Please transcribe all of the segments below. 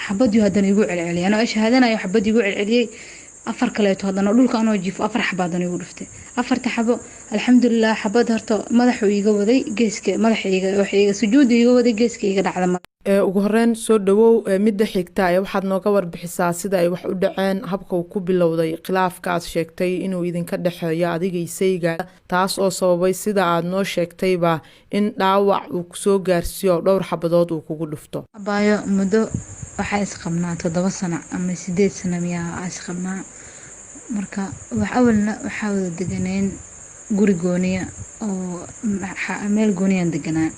Xabadii haddana igu celceliyay, anoo shahaadanayo xabadii igu celceliyey. 4 kaleeto haddana dhulka anoo jiifo 4 xabo haddana igu dhuftay. 4ta xabo alxamdulilah, xabad horta madaxuu iiga waday geeska, madaxa iiga wax iiga sujuud iiga waday, geeska iiga dhacda. Ugu horeyn soo dhawow. Midda xigta ee waxaad nooga warbixisaa sida ay wax u dhaceen, habka uu ku bilowday khilaafka aad sheegtay inuu idinka dhexeeyo adiga isayga, taas oo sababay sida aad noo sheegtayba in dhaawac uu kusoo gaarsiiyo, dhowr xabadood uu kugu dhufto. Abaayo, muddo waxaa isqabnaa 7 sano ama 8 sano miyaa isqabnaa. Marka wax awalna waxaa wada deganeen guri gooniya oo meel gooniyaan deganaa.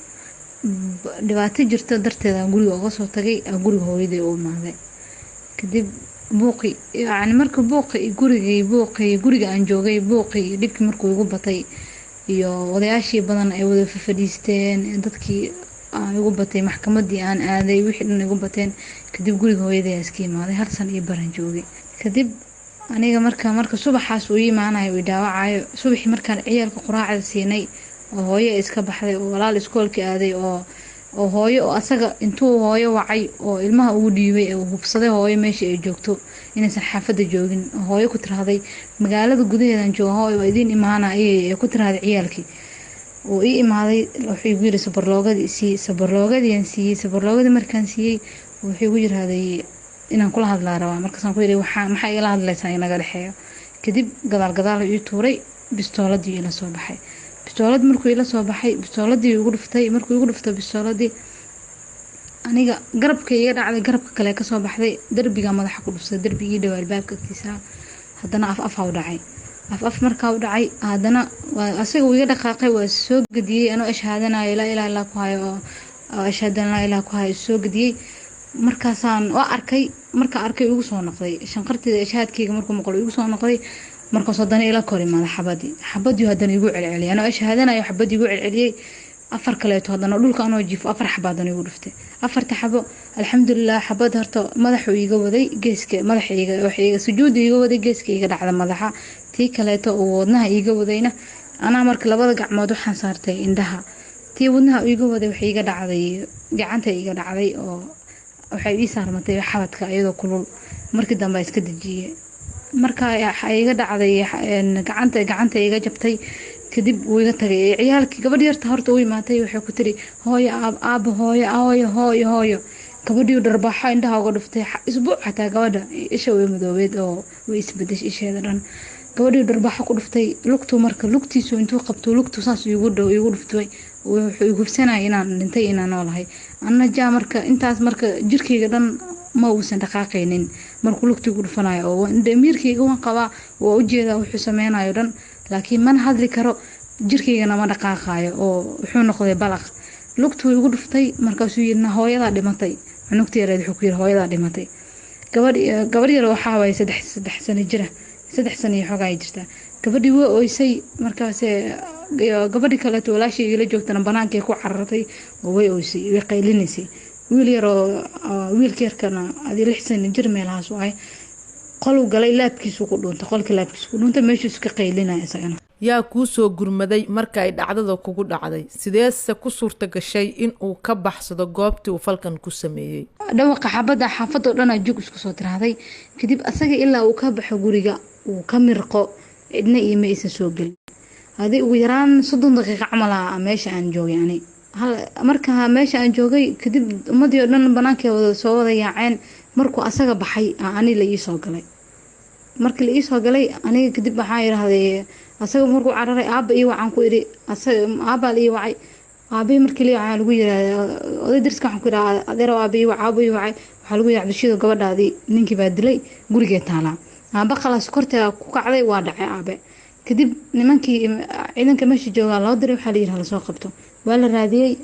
Dhibaato jirta darteed aan guriga uga soo tagay, aan guriga hooyaday u imaaday. Kadib buuqi, yacni marka buuqi gurigii, buuqi guriga aan joogay, buuqi dhibkii markuu igu batay iyo odayaashii badan ay wada fadhiisteen, dadkii aan igu batay, maxkamadii aan aaday, wixii dhan igu bateen. Kadib guriga hooyaday aan iska imaaday, 1 sano iyo baran joogay. Kadib aniga marka subaxaas uu ii imaanayo, uu i dhaawacayo, subaxii markaan ciyaalka quraacda siinay oo hooyo iska baxday oo walaal iskoolka aaday oo hooyo oo asaga intuu hooyo wacay oo ilmaha ugu dhiibay oo hubsaday hooyo meesha ay joogto inaysan xaafadda joogin, oo hooyo ku tiraahday magaalada gudaheedan jooga hooyo, waa idiin imaana ayay ku tiraahday ciyaalkii. Uu ii imaaday, wuxuu igu yiri sabarloogadii sii. Sabarloogadii aan siiyey. Sabarloogadii markaan siiyey wuxuu igu yiraahday inaan kula hadlaa rabaa. Markaasaan ku yiri maxaa igala hadlaysaa inaga dhexeeyo? Kadib gadaal gadaal ii tuuray, bistooladii ila soo baxay. Bistoolad markuu ila soo baxay, bistooladii igu dhuftay. Markuu igu dhuftay bistooladii, aniga garabka iga dhacday, garabka kale ka soo baxday, darbiga madaxa ku dhuftay, darbigii dhawaa albaabka agtiisa. Haddana af af u dhacay. Af af markaa u dhacay, haddana asaga uu iga dhaqaaqay, waa soo gediyey anoo ashhaadanayo laa ilaaha illaa ku hayo oo ashhadu an laa ilaaha ku hayo, soo gediyey. Markaasaan waa arkay, markaa arkay igu soo noqday shanqarteyda, ashhaadkeyga markuu maqlo igu soo noqday. Markaas haddana ila kor imaada xabadii. Xabadii haddana igu celceliyay, anoo ashhaadanayo xabadii igu celceliyey. 4 kaleeto haddana dhulka anoo jiifo 4 xabo haddana igu dhuftay. 4ta xabo alxamdulilah, xabad horta madaxuu iiga waday geeska, madaxa iiga wax iiga sujuud iiga waday, geeska iiga dhacda madaxa. Tii kaleeto uu wadnaha iiga wadayna, anaa marka labada gacmood waxaan saartay indhaha. Tii wadnaha iiga waday waxay iiga dhacday gacanta, iiga dhacday oo waxay ii saarmatay xabadka iyadoo kulul. Markii dambe iska dejiyey. Marka iga dhacday gacanta, gacanta iga jabtay. Kadib wuu iga tagay. Ciyaalkii gabadh yarta horta u imaatay, waxay ku tiri hooyo, aabo, hooyo, hooyo, hooyo, hooyo. Gabadhii dharbaaxo indhaha uga dhuftay. Isbuuc xataa gabadha isha way madoobeed oo way isbedeshay isheeda dhan. Gabadhii dharbaaxo ku dhuftay lugtu. Marka lugtiisu intuu qabto lugtu saas igu dhow igu dhuftay, wuxuu igu hubsanayay inaan dhintay inaan noolahay. Anna jaa marka intaas marka jirkeyga dhan ma uusan dhaqaaqaynin markuu lugta igu dhufanayo, oo miirkeyga waan qabaa, waa ujeedaa wuxuu sameynayo dhan, laakiin mana hadli karo, jirkeygana ma dhaqaaqayo oo wuxuu noqday balaq. Lugtuu igu dhuftay, markaasuu yiri hooyadaa dhimatay. Cunugta yareed wuxuu ku yiri hooyadaa dhimatay. Gabadh yar waxaa waaye 3 sano jira, 3 sano iyo xoogaa ay jirtaa. Gabadhii way oysay. Markaas gabadhii kaleeto walaashii igala joogtana banaankay ku carartay oo way oysay, way qaylinaysay. Wiil yaroo wiilka yarkana adii 6 sano jir meelahaas ahay, qoluu galay, laabkiisu ku dhuuntay, qolka laabkiisu ku dhuuntay, meeshiisu ka qaylinaya isagana. Yaa kuu soo gurmaday marka ay dhacdada kugu dhacday? Sideese ku suurta gashay in uu ka baxsado goobtii uu falkan ku sameeyey? Dhawaqa xabadda xaafadda oo dhan aa jug isku soo tiraahday. Kadib asaga ilaa uu ka baxo guriga, uu ka mirqo, cidna iyo ma aysan soo gelin. Hadii ugu yaraan 30 daqiiqo camal ah meesha aan joogay ani marka meesha aan joogay, kadib ummadii oo dhan banaankay wada soo wada yaaceen. Markuu asaga baxay ani la ii soo galay. Markii la ii soo galay aniga kadib waxaa yiraahday asaga markuu cararay aabba ii wacaan ku iri. Asaga aabbaa la ii wacay. Aabihii markii la ii wacay lagu yiraahday oday dariska, waxaan ku yiraahdaa adeer aabba ii wacay, aabba ii wacay. Waxaa lagu yiri Cabdishiido gabadhaadii ninkii baa dilay, gurigee taalaa. Aabba khalaas korta ku kacday, waa dhacay aabe. Kadib nimankii ciidanka meesha joogaa loo diray, waxaa la yiri hala soo qabto. Waa la raadiyey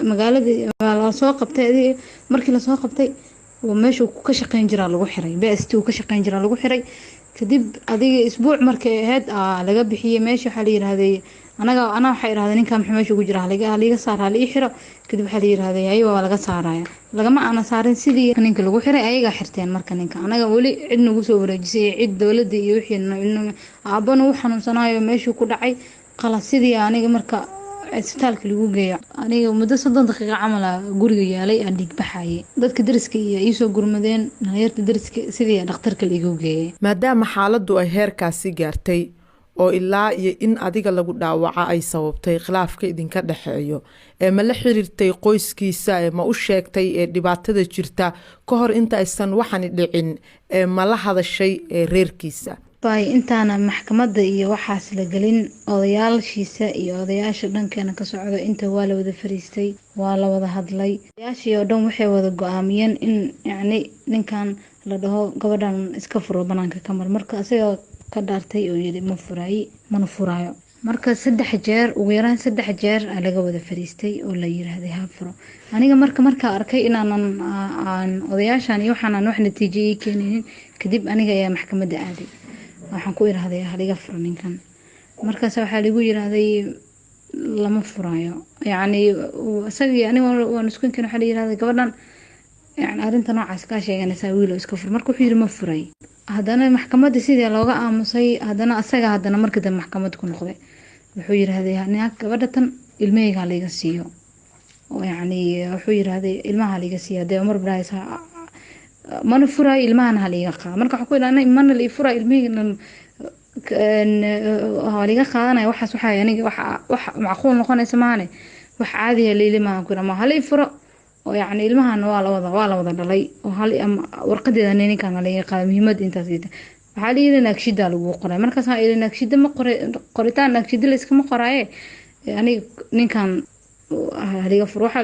magaaladii, waa la soo qabtay. Markii lasoo qabtay meesha uu ka shaqeyn jiraa lagu xiray, BST uu ka shaqeyn jiraa lagu xiray. Kadib adiga isbuuc markay ahayd laga bixiyey meesha. Waxaa la yiraahday anaga anaa waxaa yiraahday ninkan muxuu meesha ugu jira, haliga saar, hala ii xiro. Kadib waxaa la yiraahday ayaga waa laga saaraya. Lagama aana saarin, sidii ninka lagu xiray ayagaa xirteen. Marka ninka anaga weli cid nagu soo wareejisay, cid dowladda iyo wixii, aabbana uu xanuunsanaayo meeshuu ku dhacay. Qalas sidii aniga marka Isbitaalka lagu geeyo. Aniga muddo 30 daqiiqo camal aa guriga yaalay, aan dhiig baxayay. Dadka dariska iyo iisoo gurmadeen, dhalinyarta dariska, sidii dhakhtarka laigu geeyay. Maadaama xaaladdu ay heerkaasi gaartay oo ilaa iyo in adiga lagu dhaawaca ay sababtay khilaafka idinka dhexeeyo, ee ma la xiriirtay qoyskiisa? Ee ma u sheegtay ee dhibaatada jirta ka hor inta aysan waxani dhicin? Ee ma la hadashay ee reerkiisa? Bay intaana maxkamadda iyo waxaas la gelin, odayaashiisa iyo odayaasha dhankeena ka socda inta waa la wada fariistay, waa la wada hadlay. Odayaashii oo dhan waxay wada go-aamiyeen in yacni ninkan la dhaho gabadhan iska furo, banaanka ka mar. Marka isaga ka dhaartay oo yidhi ma furaayi, mana furaayo. Marka 3 jeer, ugu yaraan 3 jeer aa laga wada fariistay oo la yiraahday ha furo. Aniga marka markaa arkay inaanan aan odayaashan iyo waxaanan wax natiijo ii keenaynin, kadib aniga ayaa maxkamadda aaday. Waxaan ku irahday haliga furo ninkan. Markaas waxaa lagu yiraahday lama furaayo. Yacni isagii aniga waan isku keen. Waxaa la yirahday gabadhan yani arrinta noocaas kaa sheeganaysaa, wiil oo iska fur. Marka wuxuu yiri ma furay. Haddana maxkamadda sidii looga aamusay. Haddana asaga haddana markii dambe maxkamad ku noqday, wuxuu yiraahday gabadha tan ilmahayga ha laiga siiyo. Oo yacni wuxuu yiraahday ilmaha ha laiga siiyo, hadee mar bidhahaysa mana furaayo, ilmahana ha laiga qaado. Marka waxaan ku idhahnay mana la ii furaayo, ilmahayga ha liga qaadanaya. Waxaas waxaa aniga wax macquul noqonaysa maahane, wax caadiya liili maahan ku ma hala ii furo. Oo yacni ilmahan waa la wada dhalay oo hal ama warqadeeda ninkan ha laiga qaado. Muhiimadda intaas ita waxaa la yidhi naagshida lagu qoray. Markaas waxaan idhi naagshida ma qoray, qoritaan naagshida la iskama qoraaye. Aniga ninkan haliga furo waxa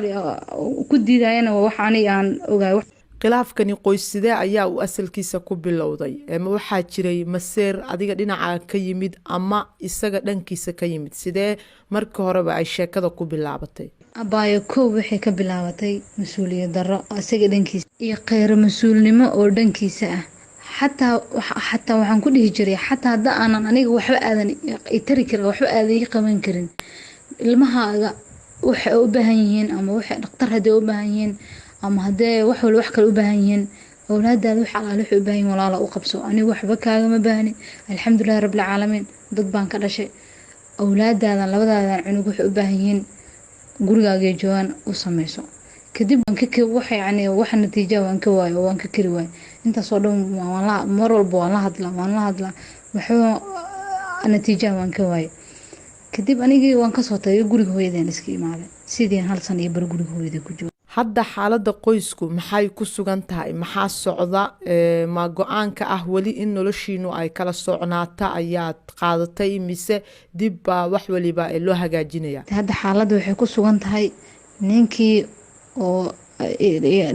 ku diidayana waa wax aniga aan ogaay. Khilaafkani qoys sidee ayaa uu asalkiisa ku bilowday? Ma waxaa jiray maseer adiga dhinaca ka yimid ama isaga dhankiisa ka yimid? Sidee markii horeba ay sheekada ku bilaabatay? Abaayo, kow waxay ka bilaabatay mas-uuliyad darro isaga dhankiisa iyo kheyro mas-uulnimo oo dhankiisa ah. Xataa waxaan ku dhihi jiray, xataa hadda aanan aniga waxba aadan i tari karin, waxba aadan ii qaban karin, ilmahaaga waxay u baahan yihiin ama waxay dhaqtar hadday u baahan yihiin ama haddee wax walba wax kale u baahan yihiin, awlaadaada wax alaale waxay u baahan yihiin, walaala u qabso. Aniga waxba kaagama baahni, alxamdulilahi rabbil caalamiin, dad baan ka dhashay. Awlaadaadan, labadaadan cunug waxay u baahan yihiin gurigaagay joogaan u sameyso. Kadib waan ka wax yacni wax natiija waan ka waayo, waan ka kari waayo. Intaasoo dhan waan la mar walba waan la hadlaa, waan la hadlaa, waxba natiija waan ka waayo. Kadib anigii waan kasoo tagay, guriga hooyadeen iska imaaday. Sidii hal san iyo bar guriga hooyada ku jooga. Hadda xaaladda qoysku maxay ku sugan tahay? Maxaa socda? Ma go-aanka ah weli in noloshiinu ay kala socnaata ayaad qaadatay, mise dib baa wax waliba loo hagaajinaya? Hadda xaaladda waxay ku sugan tahay ninkii oo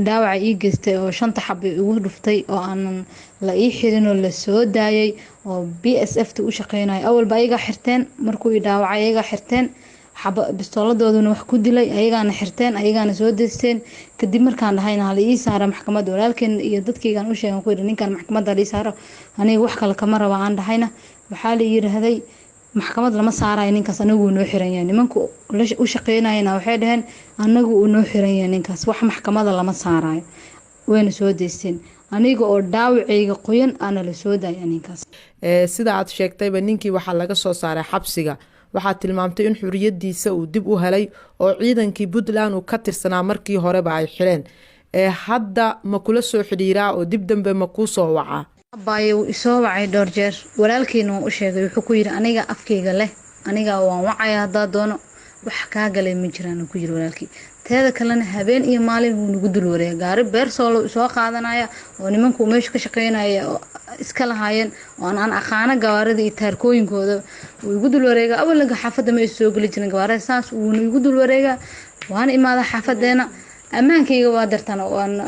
dhaawaca ii geystay oo shanta xaba igu dhuftay oo aanan la ii xirin oo la soo daayay oo BSF ta u shaqeynaya. Awalba ayagaa xirteen markuu i dhaawacay, ayagaa xirteen xaba bistooladooduna wax ku dilay, ayagaana xirteen, ayagaana soo deysteen. Kadib markaan dhahayna hala ii saara maxkamadda, walaalkeen iyo dadkaygaan u sheegan ku yidhi ninkan maxkamadda hala ii saaro, aniga wax kale kama raba aan dhahayna, waxaa la yidhaahday maxkamad lama saarayo ninkaas, anagu uu noo xiran yahay. Nimanku u shaqeynayana waxay dhaheen anagu uu noo xiran yahay ninkaas, wax maxkamada lama saarayo. Wayna soo deysteen aniga oo dhaawacayga qoyan aana la soo daaya ninkaas. Sida aad sheegtayba, ninkii waxaa laga soo saaray xabsiga. Waxaad tilmaamtay in xuriyadiisa uu dib u helay oo ciidankii Puntland uu ka tirsanaa markii horeba ay xireen. Hadda ma kula soo xidhiiraa oo dib dambe ma kuu soo wacaa? Abaayo, wuu isoo wacay dhowr jeer. Walaalkiina waan u sheegay. Wuxuu ku yidhi aniga afkayga leh, aniga waan wacaya haddaa doono, wax kaa galay ma jiraan, ku yiri walaalkii. Teeda kalena habeen iyo maalin wuu nagu dul wareega, gaari beersoolo soo qaadanaya oo nimanku meesha ka shaqeynaya oo iska lahaayeen oo aan aqaano gawaarida iyo taarkooyinkooda. Wuu igu dul wareega. Awalga xaafadda ma soo geli jirin gawaarida saas, wuuna igu dul wareega. Waana imaada xaafadeena, ammaankayga waa dartan, waan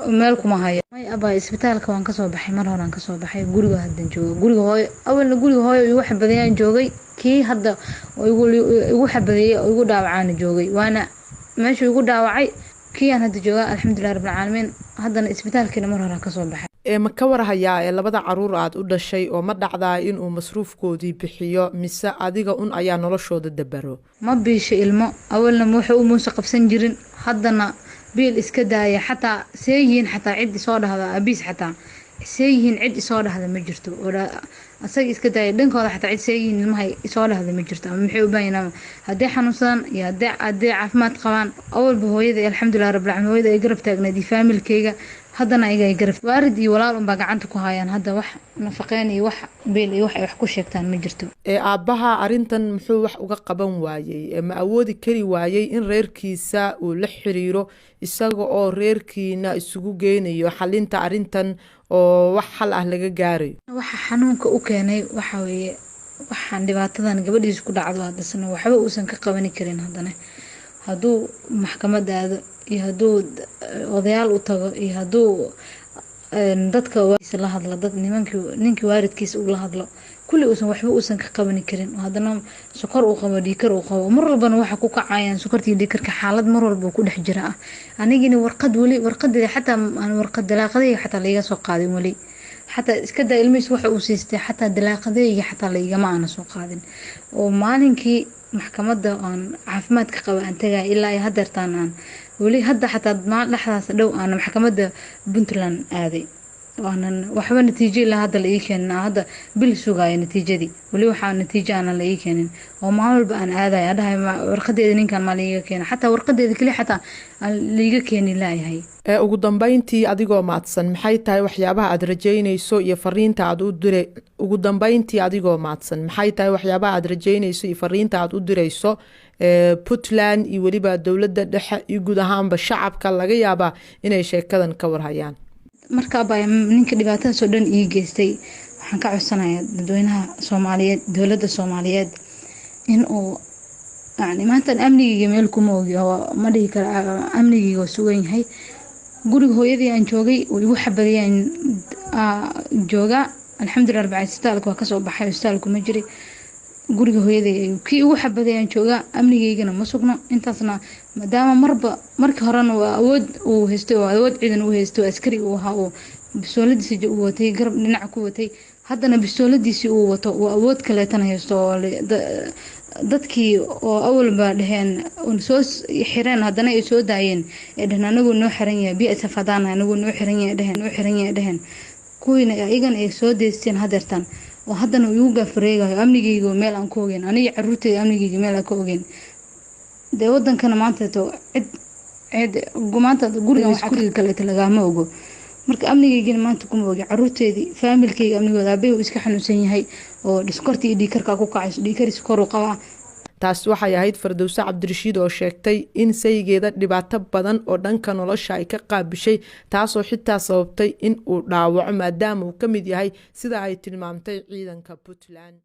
meel kuma hayo. May abaa, isbitaalka waan kasoo baxay, mar horaan kasoo baxay. Guriga haddan jooga, guriga hooyo. Awalna guriga hooyo igu xabadayaan joogay, kii hadda igu xabadeeyey oo igu dhaawacaana joogay, waana meeshuu igu dhaawacay kii aan hadda joogaa, alxamdulilah rabbilcaalamiin. Haddana isbitaalkiina mar horaan kasoo baxay. Ma ka warhayaa ee labada caruur aad u dhashay oo ma dhacdaa inuu masruufkoodii bixiyo, mise adiga un ayaa noloshooda dabaro? Ma biisho ilmo. Awalna wuxuu u muuse qabsan jirin, haddana biil iska daaya, xataa see yihiin, xataa ciddii soo dhahda abiis xataa See yihiin cid isoo dhahda ma jirto. Asaga iska daaya, dhankooda xataa cid see yihiin ilmaha isoo dhahda ma jirto, ama maxay u baahan yihiin, hadday xanuunsadaan iyo hadday caafimaad qabaan. Awalba hooyada, alxamdulilah rabbil caalamiin, hooyada ay garab taagnayd iyo faamilkayga, haddana ayaga ay garab, waarid iyo walaal unbaa gacanta ku hayaan. Hadda wax nafaqeen iyo wax beel iyo wax ay wax ku sheegtaan ma jirto. Aabbaha arrintan muxuu wax uga qaban waayey? Ma awoodi kari waayey in reerkiisa uu la xiriiro, isaga oo reerkiina isugu geynayo xalinta arrintan oo wax xal ah laga gaarayo? Waxa xanuunka u keenay waxa weeye waxaan dhibaatadan gabadhiisa ku dhacdo, haddasna waxba uusan ka qabani karin. Haddana hadduu maxkamad aado iyo hadduu odayaal u tago iyo hadduu dadka la hadlo, dad nimankii ninkii waalidkiisa uu la hadlo, kulli uusan waxba uusan ka qabani karin. Haddana sokor uu qabo, dhiikar uu qabo, mar walbana waxa ku kacayaan sokortii, dhiikarka, xaalad mar walba ku dhex jira ah. Anigina warqad weli, warqadeeda xataa aan warqad dalaaqadayga xataa laiga soo qaadin weli. Xataa iska daa ilmihiis waxa uu siistay, xataa dalaaqadayga xataa laigama aana soo qaadin. Oo maalinkii maxkamadda aan caafimaadka qaba aan tagay ilaa ay hadeertaan aan weli hadda xataa maalin dhexdaas dhow aan maxkamadda Puntland aaday, waanan waxba natiijo ilaa hadda la ii keenin. Aan hadda bil sugaayo natiijadii, weli waxaa natiijo aanan la ii keenin, oo maalin walba aan aadayo, aan dhahay warqadeeda ninkan maa laiga keena, xataa warqadeeda keli xataa aan laiga keeni laayahay. Ugu dambeyntii, adigoo mahadsan, maxay tahay waxyaabaha aad rajeynayso iyo fariinta aad u dire ugu dambeyntii, adigoo mahadsan, maxay tahay waxyaabaha aad rajeynayso iyo fariinta aad u dirayso Puntland iyo weliba dowladda dhexe iyo guud ahaanba shacabka laga yaabaa inay sheekadan ka warhayaan? Marka baa ninka dhibaatadaas oo dhan ii geystay, waxaan ka codsanayaa dadweynaha Soomaaliyeed, dowladda Soomaaliyeed, in uu yani maanta amnigayga meel kuma ogi oo ma dhihi karo amnigayga waa sugan yahay. Guriga hooyadii aan joogay oo igu xabadayaan joogaa, alxamdulilah rabbil caalamiin, isbitaalka waa kasoo baxay, isbitaalku ma jiray. Guriga hooyaday ayuu kii igu xabadayaan joogaa, amnigaygana ma sugno. Intaasna maadaama marba markii horena waa awood uu haystay oo awood ciidan uu haystay oo askari uu ahaa oo bistooladiisi uu watay, garab dhinaca ku watay, haddana bistooladiisii uu wato, uu awood kaleetana haysto, oo dadkii oo awalba dheheen soo xireen, haddana ay soo daayeen, ee dheheen anaguu noo xiran yahay, BSF haddaan anaguu noo xiran yahay dheheen, noo xiran yahay dheheen, kuwiina ayagana ay soo deysteen hadeertan, oo haddana uu igu gaafareegayo, amnigayga meel aan ku ogeyn, aniga caruurteyda amnigayga meel aan ka ogeyn. Dee wadankana maanta to cid cid maanta guriga guriga kaleeta lagaama ogo. Marka amnigaygina maanta kuma ogi, caruurteedii, faamilkayga amnigooda, aabbahay uu iska xanuunsan yahay oo sokortii iyo dhiigkarkaa ku kacayso, dhiigkar sokor uu qabaa. Taasi waxay ahayd Fardowse Cabdirashiid oo sheegtay in saygeeda dhibaato badan oo dhanka nolosha ay ka qaabishay, taasoo xitaa sababtay in uu dhaawaco, maadaama uu ka mid yahay, sida ay tilmaamtay, ciidanka Puntland.